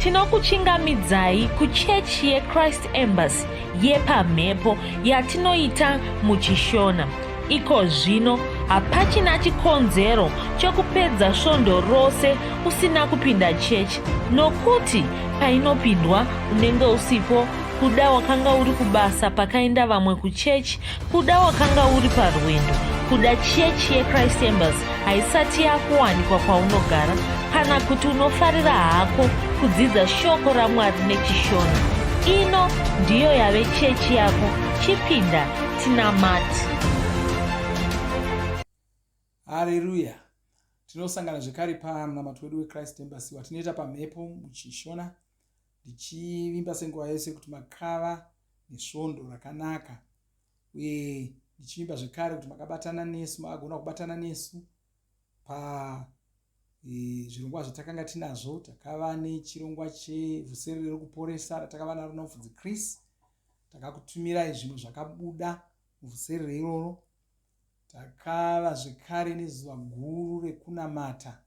Tinokuchingamidzai kuchechi yeChrist Embassy yepamhepo yatinoita muchiShona. Iko zvino hapachina chikonzero chokupedza svondo rose usina kupinda chechi nokuti painopindwa unenge usipo kuda wakanga uri kubasa pakaenda vamwe kuchechi kuda wakanga uri parwendo kuda chechi yechrist embassy haisati yakuwanikwa kwaunogara kana kuti unofarira hako kudzidza shoko ramwari nechishona ino ndiyo yave chechi yako chipinda tinamati Hareruya! Tinosangana zvekare pamunamato wedu weChrist Embassy watinoita pamhepo muchishona, ndichivimba senguva yese kuti makava nesvondo rakanaka uye ndichivimba zvekare kuti makabatana nesu, makagona kubatana nesu pa e, zvirongwa zvatakanga tinazvo. Takava nechirongwa chevhuserere rokuporesa ratakava naro namufudzi Chris, takakutumirai zvimwe zvakabuda muvhuserere iroro. Takava zvekare nezuva guru rekunamata.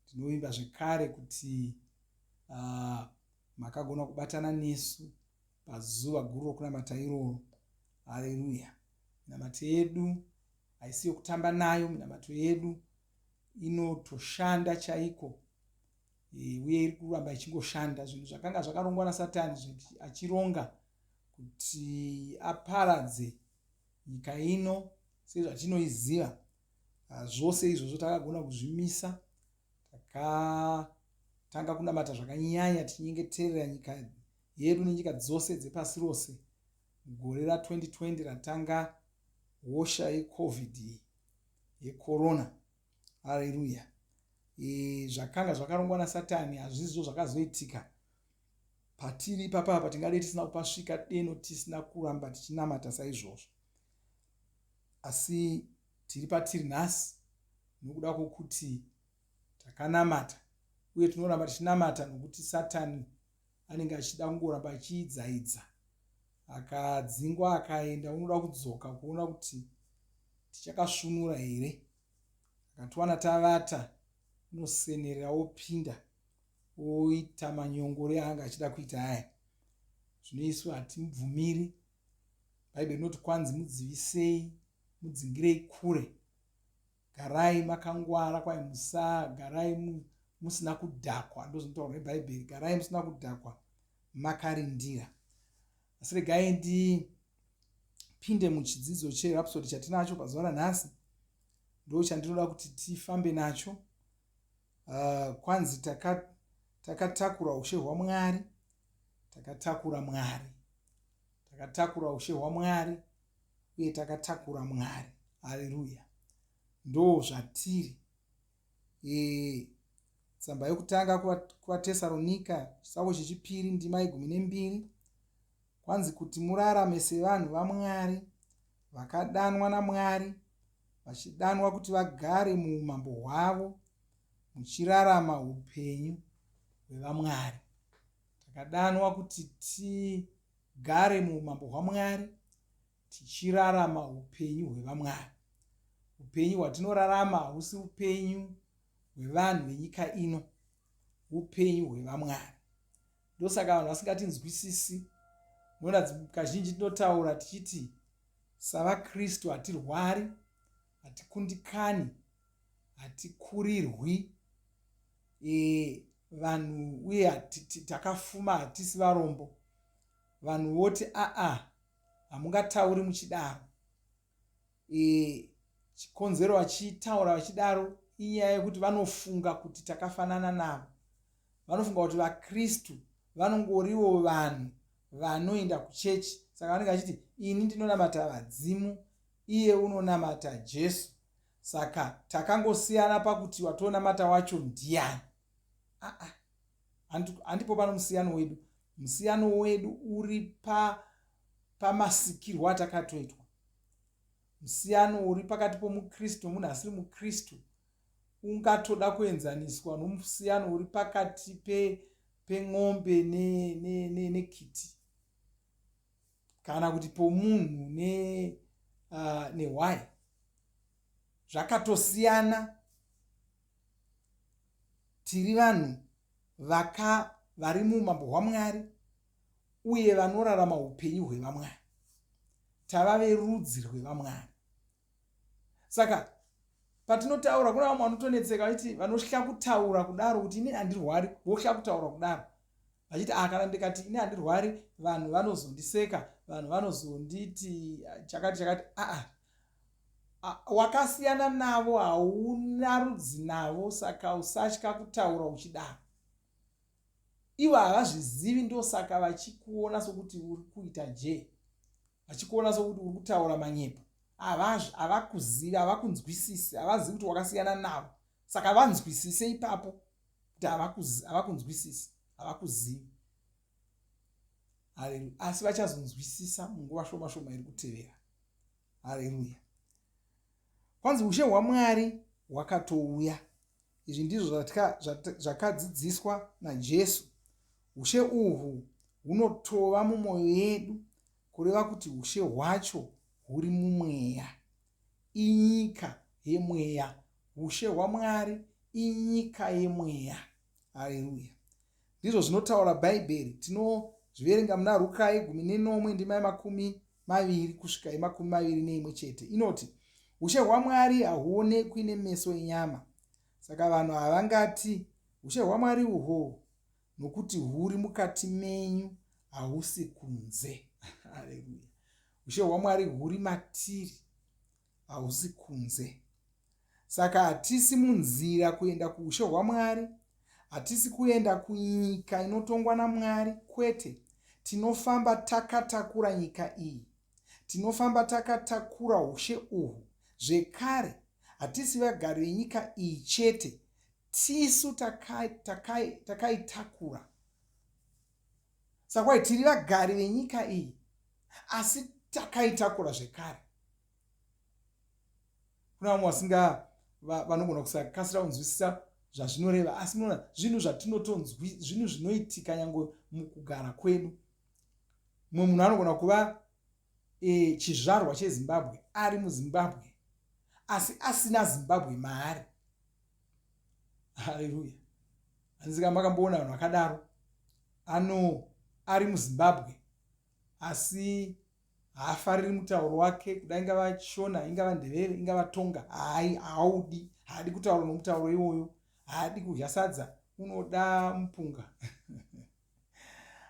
Ndinovimba zvekare kuti uh, makagona kubatana nesu pazuva guru rokunamata iroro. Haleluya! Minamato yedu haisi yokutamba nayo, minamato yedu inotoshanda chaiko e, uye iri kuramba ichingoshanda. Zvinhu zvakanga zvakarongwa naSatani achironga kuti aparadze nyika ino sezvatinoiziva ah, zvose izvozvo takagona kuzvimisa takatanga kunamata zvakanyanya tichinyengeterera nyika yedu nenyika dzose dzepasi rose mugore ra2020 ratanga hosha yecovid iyi yecorona hareruya e, zvakanga zvakarongwa nasatani hazvizvo zvakazoitika Patiri ipapa apa tingadai tisina kupasvika deno tisina kuramba tichinamata saizvozvo. Asi tiri patiri nhasi nokuda kwokuti takanamata uye tinoramba tichinamata nokuti Satani anenge achida kungoramba achiidzaidza. Akadzingwa akaenda unoda kudzoka kuona kuti tichakasvunura here. Akatiwana tavata unosenerera wopinda oita manyongore aanga achida kuita aya zvino isu hatimubvumiri bhaibheri rinoti kwanzi mudzivisei mudzingirei kure garai makangwara kwai musa garai musina kudhakwa ndozvinotaurwa nebhaibheri garai musina kudhakwa makarindira asi regai ndipinde muchidzidzo cherapsody chatinacho pazuva ranhasi ndo chandinoda kuti tifambe nacho Uh, kwanzi takatakura taka ushe hwaMwari, takatakura Mwari, takatakura ushe hwaMwari uye takatakura Mwari. Haleluya! Ndo zvatiri. E, tsamba yokutanga kuvaTesaronika chitsauko chechipiri ndima yegumi nembiri kwanzi kuti murarame sevanhu vaMwari vakadanwa naMwari vachidanwa kuti vagare muumambo hwavo muchirarama upenyu hwevamwari. Takadanwa kuti tigare muumambo hwaMwari tichirarama upenyu hwevamwari. Upenyu hwatinorarama hausi upenyu hwevanhu venyika ino, upenyu hwevamwari. Ndosaka vanhu vasingatinzwisisi. Unoona kazhinji tinotaura tichiti SavaKristu hatirwari, hatikundikani, hatikurirwi e, vanhu uye takafuma hatisi varombo. Vanhu voti aa hamungatauri muchidaro. E, chikonzero vachitaura vachidaro inyaya yekuti vanofunga kuti takafanana navo. Vanofunga kuti vaKristu vanongoriwo vanhu vanoenda kuchechi saka vanenge vachiti ini ndinonamata vadzimu iye unonamata Jesu saka takangosiyana pakuti watonamata wacho ndiyani. Aa, handipo pano musiyano wedu. Musiyano wedu uri pa pamasikirwo atakatoitwa. Musiyano uri pakati pomuKristu nomunhu asiri muKristu ungatoda kuenzaniswa nomusiyano uri pakati pe pen'ombe nekiti ne, ne, ne kana kuti pomunhu nehwai, uh, zvakatosiyana. Tiri vanhu vakasikwa. vari muumambo hwaMwari uye vanorarama upenyu hwevamwari. Tava verudzi rwevamwari. Saka patinotaura kuna vamwe vanotonetseka vachiti vanohla kutaura kudaro kuti ini handirwari, vohla kutaura kudaro vachiti ah, kana ndikati ini handirwari vanhu vanozondiseka, vanhu vanozonditi chakati chakati. Aa, ah, wakasiyana navo, hauna rudzi navo, saka usatya kutaura uchidaro. Ivo havazvizivi ndosaka vachikuona sokuti uri kuita jee, vachikuona sokuti uri kutaura manyepo. Havakuzivi, havakunzwisisi, havazivi kuti wakasiyana navo. Saka vanzwisise ipapo kuti havakunzwisisi, havakuzivi. Haleluya. Asi vachazonzwisisa munguva shoma shoma iri kutevera. Haleluya. Kwanzi ushe hwaMwari hwakatouya. Izvi ndizvo zvakadzidziswa naJesu. Ushe uhwu hunotova mumwoyo yedu, kureva kuti ushe hwacho huri mumweya. Inyika yemweya. Ushe hwaMwari inyika yemweya. Haleluya. Ndizvo zvinotaura Bhaibheri. Tinozviverenga muna Ruka yegumi nenomwe ndima yemakumi maviri kusvika yemakumi maviri neimwe chete. Inoti, Ushe hwaMwari hahuonekwi nemeso enyama. Saka vanhu havangati, Ushe hwaMwari uhwo, nokuti huri mukati menyu, hausi kunze. Haleluya. Ushe hwaMwari huri matiri, hausi kunze. Saka hatisi munzira kuenda kuushe hwaMwari, hatisi kuenda kunyika inotongwa naMwari, kwete. Tinofamba takatakura nyika iyi. Tinofamba takatakura ushe uhu. Zvekare, hatisi vagari venyika iyi chete, tisu takaitakura. Taka, Saka kwai tiri vagari venyika iyi, asi takaitakura zvekare. Kuna vamwe vasinga vanogona kusakasira kunzwisisa zvazvinoreva, asi munoona zvinhu zvatinotonzwi, zvinhu zvinoitika nyange mukugara kwedu. Mumwe munhu anogona kuva e, chizvarwa cheZimbabwe ari muZimbabwe asi asina Zimbabwe maari. Haleluya! Handisika makamboona vanhu vakadaro, ano ari muZimbabwe asi haafariri mutauro wake, kuda ingava Shona, ingava Ndevere, ingava Tonga, haai haaudi, haadi kutaura nomutauro iwoyo, haadi kudya sadza, unoda mupunga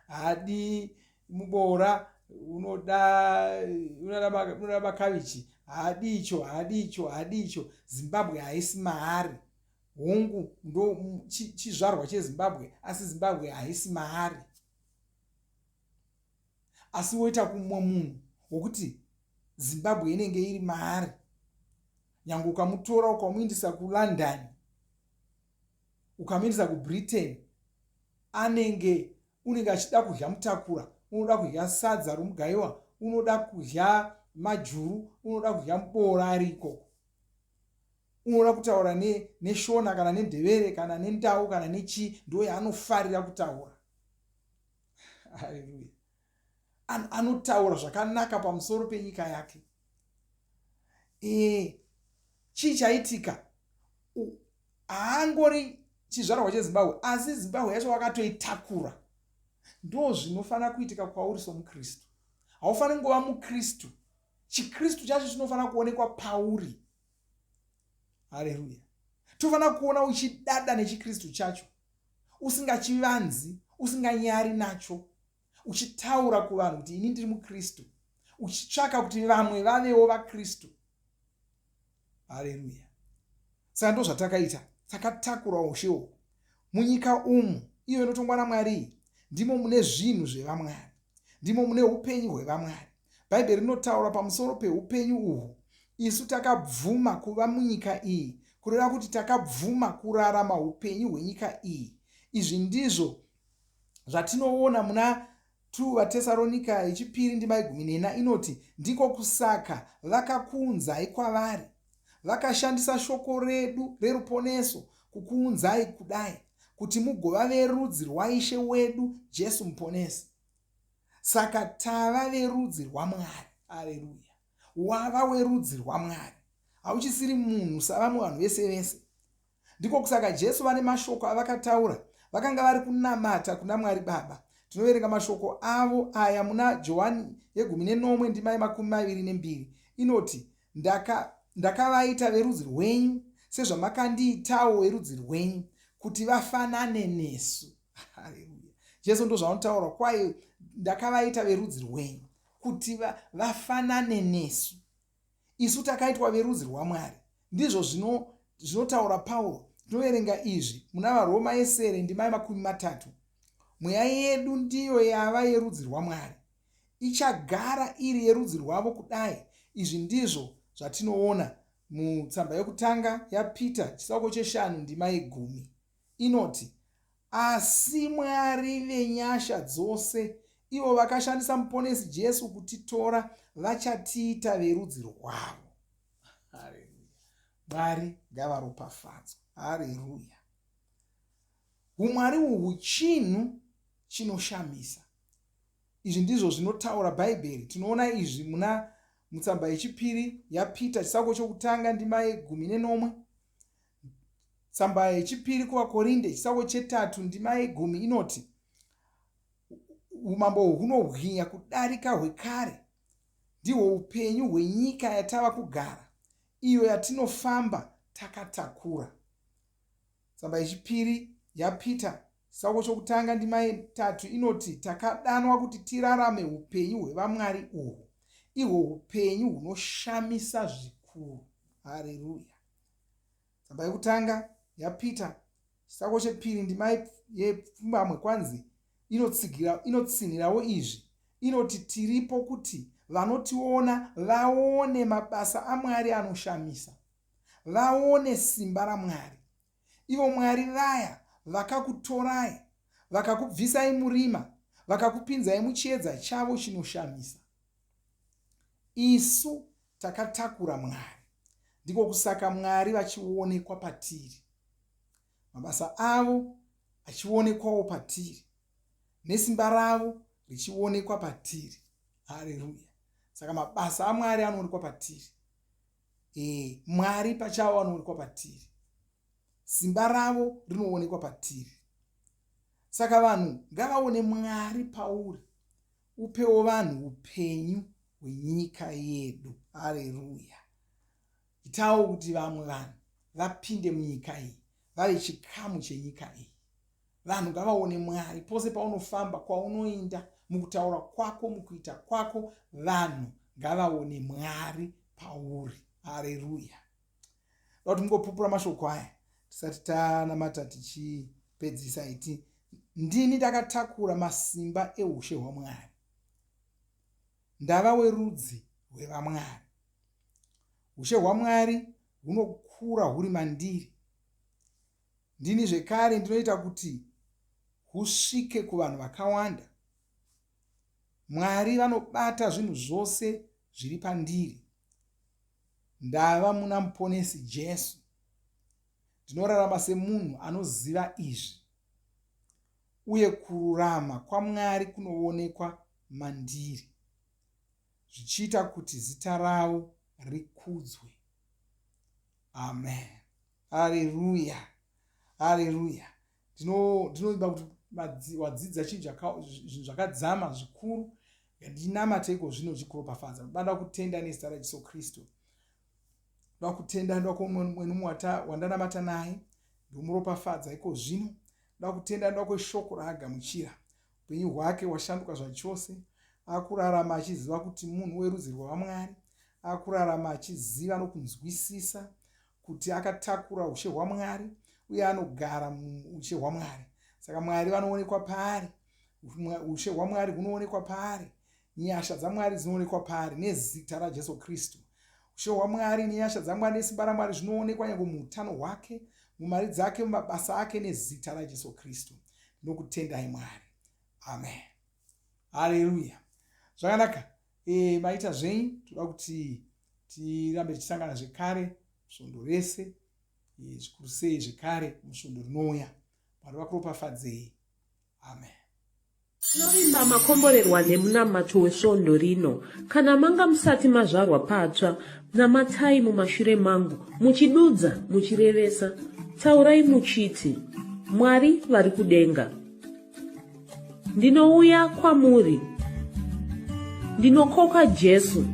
haadi muboora, unoda unoda makavichi, haadi icho, haadi icho, haadi icho. Zimbabwe haisi maari. Hongu, ndo chizvarwa cheZimbabwe, asi Zimbabwe haisi maari. Asi woita kumwe munhu wokuti Zimbabwe inenge iri maari, nyange ukamutora ukamuindisa kuLondon, ukamuindisa kuBritain, anenge unenge achida kudya mutakura, unoda kudya sadza romugaiwa, unoda kudya majuru, unoda kudya muboora ari ikoko, unoda kutaura neShona ne kana neNdevere kana neNdau kana nechii, ndo yaanofarira kutaura. Haleluya. Anotaura zvakanaka pamusoro penyika yake. E, chii chaitika? Haangori chizvarwa cheZimbabwe, asi Zimbabwe yacho wakatoitakura. Ndo zvinofanira kuitika kwauri somuKristu. Haufaniri kungova muKristu, chiKristu chacho chinofanira kuonekwa pauri. Haleluya. Tofanira kuona uchidada nechiKristu chacho, usingachivanzi, usinganyari nacho, uchitaura kuvanhu kuti ini ndiri muKristu, uchitsvaka kuti vamwe vavewo vaKristu. Haleluya. Saka ndo zvatakaita, takatakura ushe uhu munyika umu, iyo inotongwa naMwari iyi. Ndimo mune zvinhu zvevamwari, ndimo mune upenyu hwevamwari. Bhaibheri rinotaura pamusoro peupenyu uhu. Isu takabvuma kuva munyika iyi, kureva kuti takabvuma kurarama upenyu hwenyika iyi. Izvi ndizvo zvatinoona muna 2 vaTesaronika yechipiri ndima yegumi nena inoti, Ndiko kusaka vakakuunzai kwavari, vakashandisa shoko redu reruponeso kukuunzai kudai, kuti mugova verudzi rwaIshe wedu Jesu Muponesi. Saka tava verudzi rwaMwari. Aleluya! Wava werudzi rwaMwari, hauchisiri munhu savamwe vanhu vese vese. Ndiko kusaka Jesu vane mashoko avakataura. Vakanga vari kunamata kuna Mwari Baba. Tinoverenga mashoko avo aya muna Johani yegumi nenomwe ndima yemakumi maviri nembiri inoti, Ndaka, ndakavaita verudzi rwenyu sezvamakandiitawo werudzi rwenyu kuti vafanane nesu. Haleluya. Jesu ndozvaanotaura kwai ndakavaita verudzi rwenyu kuti vafanane nesu. Isu takaitwa verudzi rwaMwari. Ndizvo zvino zvinotaura Pauro. Tinoverenga izvi muna vaRoma yesere ndima yemakumi matatu. Mweya yedu ndiyo yava yerudzi rwaMwari. Ichagara iri yerudzi rwavo kudai. Izvi ndizvo zvatinoona mutsamba yokutanga yaPita chitsauko cheshanu ndima yegumi. Inoti, Asi Mwari venyasha dzose, ivo vakashandisa Muponesi Jesu kutitora, vachatiita verudzi rwavo. Hareruya. Mwari ngavaropafadzwe. Hareruya. Humwari uhu chinhu chinoshamisa. Izvi ndizvo zvinotaura Bhaibheri. Tinoona izvi muna mutsamba yechipiri yaPita chitsauko chokutanga ndima yegumi nenomwe. Tsamba yechipiri kuvaKorinde chitsauko chetatu ndima yegumi inoti umambo uhu hunohwinya kudarika hwekare. Ndihwo upenyu hwenyika yatava kugara, iyo yatinofamba takatakura. Tsamba yechipiri yaPita chitsauko chokutanga ndima yetatu inoti takadanwa kuti tirarame upenyu hwevamwari uhwu, ihwo upenyu hunoshamisa zvikuru. Hareruya! Tsamba yekutanga yaPeter chitsauko chepiri ndima yepfumbamwe kwanzi inotsigira inotsinhirawo izvi inoti tiripo kuti vanotiona vaone mabasa aMwari anoshamisa vaone simba raMwari ivo Mwari vaya vakakutorai vakakubvisai murima vakakupinzai muchiedza chavo chinoshamisa Isu takatakura Mwari. Ndiko kusaka Mwari vachionekwa patiri. Mabasa avo achionekwawo patiri. Nesimba ravo richionekwa patiri. Hareruya. Saka mabasa aMwari anoonekwa patiri. E, Mwari pachavo anoonekwa patiri. Simba ravo rinoonekwa patiri. Saka vanhu ngavaone Mwari pauri. Upewo vanhu upenyu hwenyika yedu. Hareruya. Itawo kuti vamwe vanhu vapinde munyika iyi, vave chikamu chenyika iyi. Vanhu ngavaone Mwari pose paunofamba, kwaunoinda, mukutaura kwako, mukuita kwako, vanhu ngavaone Mwari pauri. Hareruya. Da kuti mungopupura mashoko aya tisati tanamata tichipedzisa iti ndini ndakatakura masimba eushe hwamwari ndava werudzi rwevamwari ushe hwamwari hunokura huri mandiri ndini zvekare ndinoita kuti husvike kuvanhu vakawanda mwari vanobata zvinhu zvose zviri pandiri Ndava muna Muponesi Jesu. Ndinorarama semunhu anoziva izvi, uye kururama kwaMwari kunoonekwa mandiri, zvichiita kuti zita ravo rikudzwe. Amen. Hareruya. Hareruya. Ndinovimba kuti wadzidza zvinhu zvakadzama zvikuru. Ndinamate iko zvino chikuropafadza. Baba, kutenda nezita raJesu Kristu. Ndoda kutenda ndoda kwemwe nomwe wandanamata naye. Ndomuropafadza iko zvino. Ndoda kutenda ndoda kweshoko raagamuchira. Upenyu hwake hwashanduka zvachose. Akurarama achiziva kuti munhu werudzi rwaVamwari. Akurarama achiziva nokunzwisisa kuti akatakura ushe hwaMwari uye anogara muushe hwaMwari. Saka Mwari vanoonekwa paari, ushe hwaMwari hunoonekwa paari, nyasha dzaMwari dzinoonekwa paari nezita raJesu Kristu. Ushe hwaMwari nenyasha dzaMwari nesimba raMwari zvinoonekwa nyange muutano hwake, mumari dzake, mumabasa ake nezita raJesu Kristu. Ndinokutendai Mwari. Amen. Haleluya. Zvakanaka. E, maita zvenyu. Toda kuti tirambe tichisangana zvekare svondo rese e, zvikuru sei zvekare musvondo rinouya. Mwari vakuropafadzei. Amen. Tinovimba makomborerwa nemunamato wesvondo rino. Kana manga musati mazvarwa patsva, namatai mumashure mangu, muchidudza, muchirevesa. Taurai muchiti, Mwari vari kudenga. Ndinouya kwamuri. Ndinokoka Jesu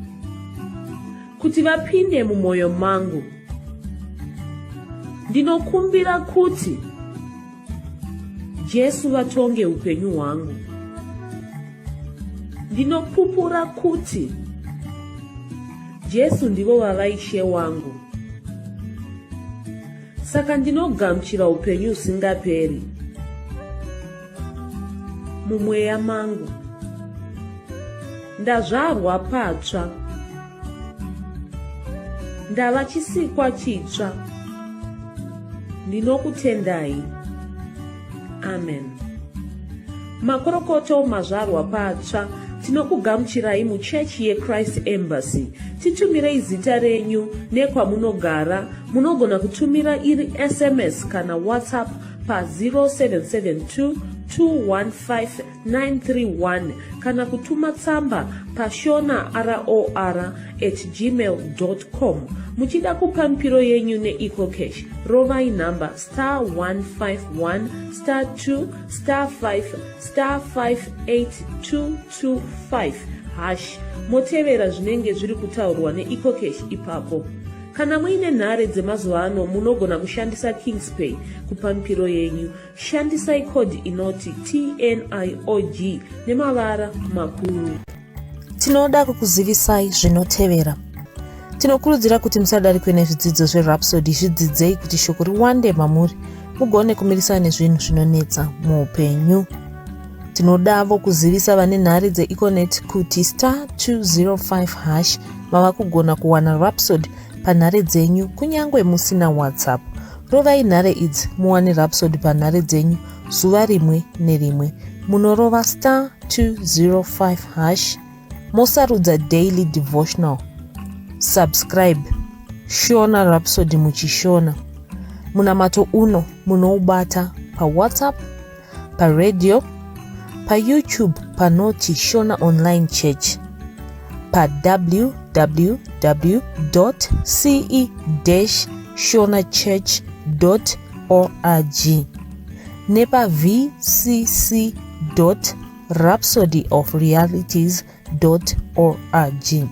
kuti vapinde mumwoyo mangu. Ndinokumbira kuti Jesu vatonge upenyu hwangu. Ndinopupura kuti Jesu ndivo vava Ishe wangu. Saka ndinogamuchira upenyu husingaperi mumweya mangu. Ndazvarwa patsva. Ndava chisikwa chitsva. Ndinokutendai. Amen. Makorokoto mazvarwa patsva tinokugamuchirai muchechi yeChrist Embassy. Titumirei zita renyu nekwamunogara. Munogona kutumira iri SMS kana WhatsApp pa 0772 215 931 kana kutuma tsamba pashona ror at gmail com. Muchida kupa mipiro yenyu neEcoCash, rovai nhamba star 151 star 2 star 5 star 58225 hash motevera zvinenge zviri kutaurwa neEcoCash ipapo. Kana muine nhare dzemazuva ano munogona kushandisa Kingspay kupa mipiro yenyu. Shandisai code inoti TNIOG nemavara makuru. Tinoda kukuzivisai zvinotevera. Tinokurudzira kuti musadarikwe nezvidzidzo zveRhapsody, zvidzidzei kuti shoko riwande mamuri mugone kumirisana nezvinhu zvinonetsa muupenyu. Tinodavo kuzivisa vane nhare dzeEconet kuti star 205 hash mava kugona kuwana Rhapsody panhare dzenyu kunyange musina WhatsApp. Rovai nhare idzi muwane Rhapsody panhare dzenyu zuva rimwe nerimwe. Munorova star 205 hash mosarudza daily devotional. Subscribe Shona Rhapsody muchishona. Munamato uno munoubata paWhatsApp, paradio, paYouTube panoti Shona Online Church, pa www.ce-shonachurch.org nepa vcc.rhapsodyofrealities org.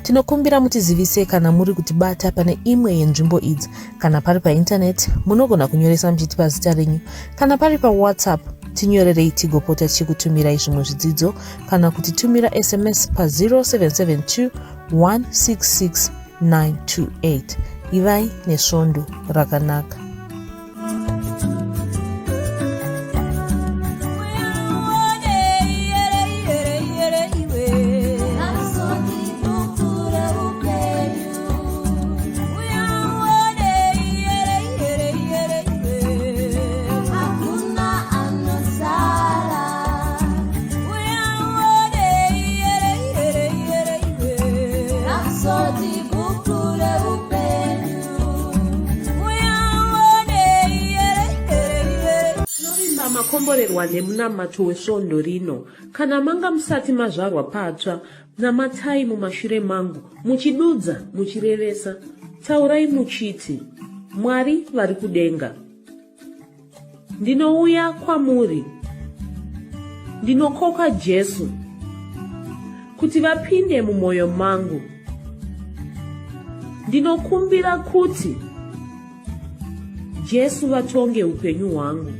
Tinokumbira mutizivise kana muri kutibata pane imwe yenzvimbo idzi. Kana pari paintaneti, munogona kunyoresa muchitipa zita renyu. Kana pari paWhatsApp, tinyorerei tigopota tichikutumirai zvimwe zvidzidzo kana kutitumira SMS pa 0772 166 928. Ivai nesvondo rakanaka. Tinovimba makomborerwa nemunamato wesvondo rino. Kana manga musati mazvarwa patsva, namatai mumashure mangu, muchidudza, muchirevesa. Taurai muchiti, Mwari vari kudenga. Ndinouya kwamuri. Ndinokoka Jesu kuti vapinde mumwoyo mangu. Ndinokumbira kuti Jesu vatonge upenyu hwangu.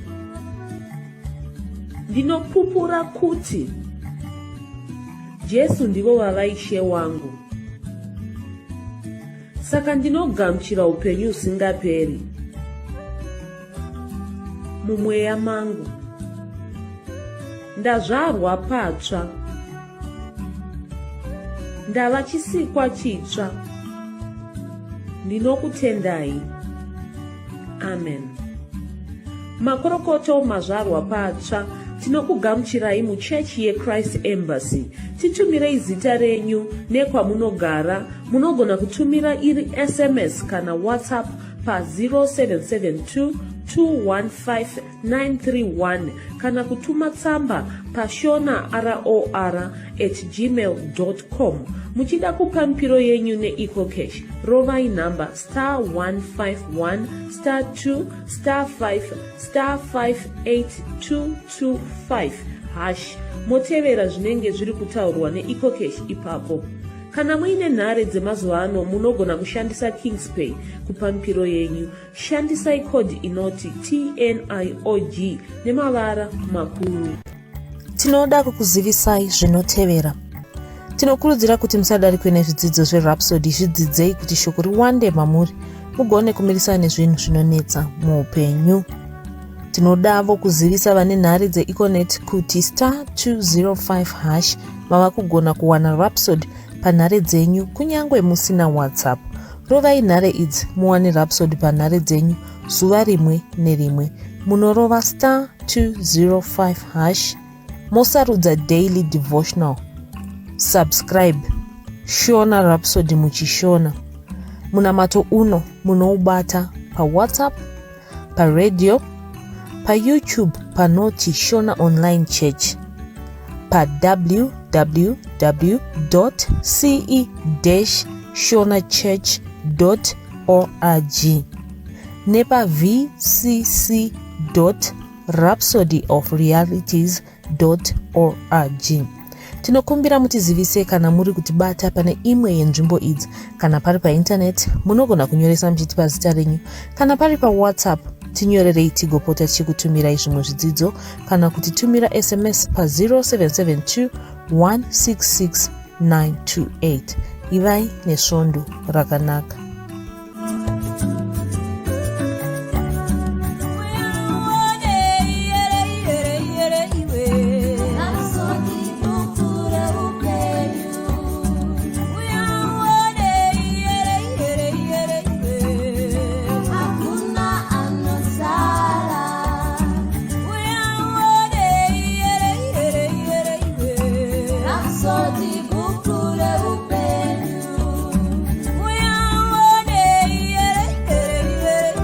Ndinopupura kuti Jesu ndivo vava Ishe wangu. Saka ndinogamuchira upenyu husingaperi mumweya mangu. Ndazvarwa patsva. Ndava chisikwa chitsva. Ndinokutendai. Amen. Makorokoto mazvarwa patsva tinokugamuchirai muchechi yeChrist Embassy. Titumirei zita renyu nekwamunogara. Munogona kutumira iri SMS kana WhatsApp pa 0772 215931 kana kutuma tsamba pashona ror at gmail com. Muchida kupa mipiro yenyu neEcoCash, rovai nhamba star 151 star 2 star 5 star 58225 hash motevera zvinenge zviri kutaurwa neEcoCash ipapo. Kana muine nhare dzemazuva ano munogona kushandisa Kingspay kupa mipiro yenyu. Shandisai code inoti TNIOG nemavara makuru. Tinoda kukuzivisai zvinotevera. Tinokurudzira kuti musadarikwe nezvidzidzo zveRhapsody, zvidzidzei kuti shoko riwande mamuri mugone kumirisana nezvinhu zvinonetsa muupenyu. Tinodavo kuzivisa vane nhare dzeEconet kuti star 205 hash mava kugona kuwana Rhapsody panhare dzenyu kunyange musina WhatsApp. Rovai nhare idzi muwane Rhapsody panhare dzenyu zuva rimwe nerimwe. Munorova star 205 hash mosarudza daily devotional. Subscribe Shona Rhapsody muchishona. Munamato uno munoubata paWhatsApp, paradio, paYouTube panoti Shona Online Church, pa www.ce-shonachurch.org nepa vcc.rhapsodyofrealities org. Tinokumbira mutizivise kana muri kutibata pane imwe yenzvimbo idzi. Kana pari paintaneti, munogona kunyoresa muchitipa zita renyu. Kana pari paWhatsApp, tinyorerei tigopota tichikutumirai zvimwe zvidzidzo kana kutitumira SMS pa 0772 166 928. Ivai nesvondo rakanaka.